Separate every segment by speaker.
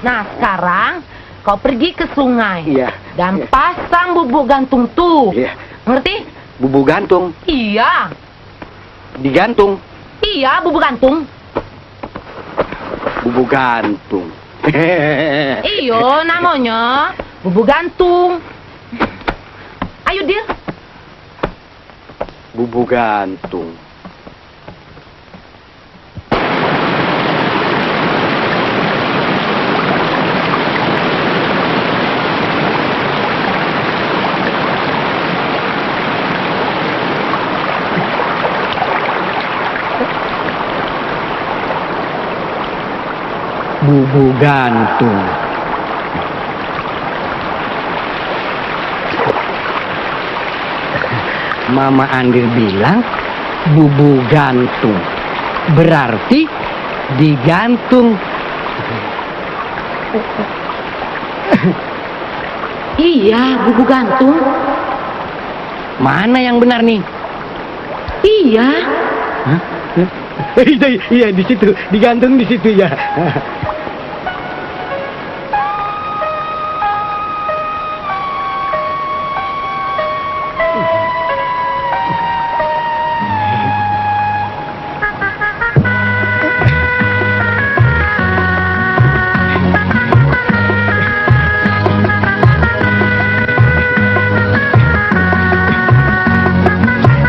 Speaker 1: Nah, sekarang kau pergi ke sungai.
Speaker 2: Iya.
Speaker 1: Dan pasang bubuk gantung tuh.
Speaker 2: Iya.
Speaker 1: Ngerti?
Speaker 2: Bubuk gantung.
Speaker 1: Iya.
Speaker 2: Digantung.
Speaker 1: Iya, bubuk gantung.
Speaker 2: Bubuk gantung.
Speaker 1: Iyo, namanya bubuk gantung. Ayo, Dil.
Speaker 2: Bubuk gantung. Bubuk gantung. Mama Andir bilang bubuk gantung. Berarti digantung.
Speaker 1: Iya, bubuk gantung.
Speaker 2: Mana yang benar nih?
Speaker 1: Iya.
Speaker 2: Hah? Iya, di situ, digantung di situ ya.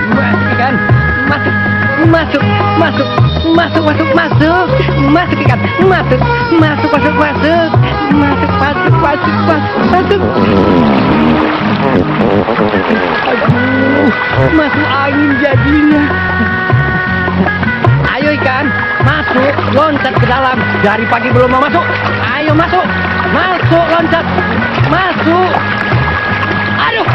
Speaker 2: Masuk ikan, masuk. Aduh, masuk angin jadinya. Ayo ikan, masuk, loncat ke dalam. Dari pagi belum mau masuk. Ayo masuk, loncat, masuk. Aduh.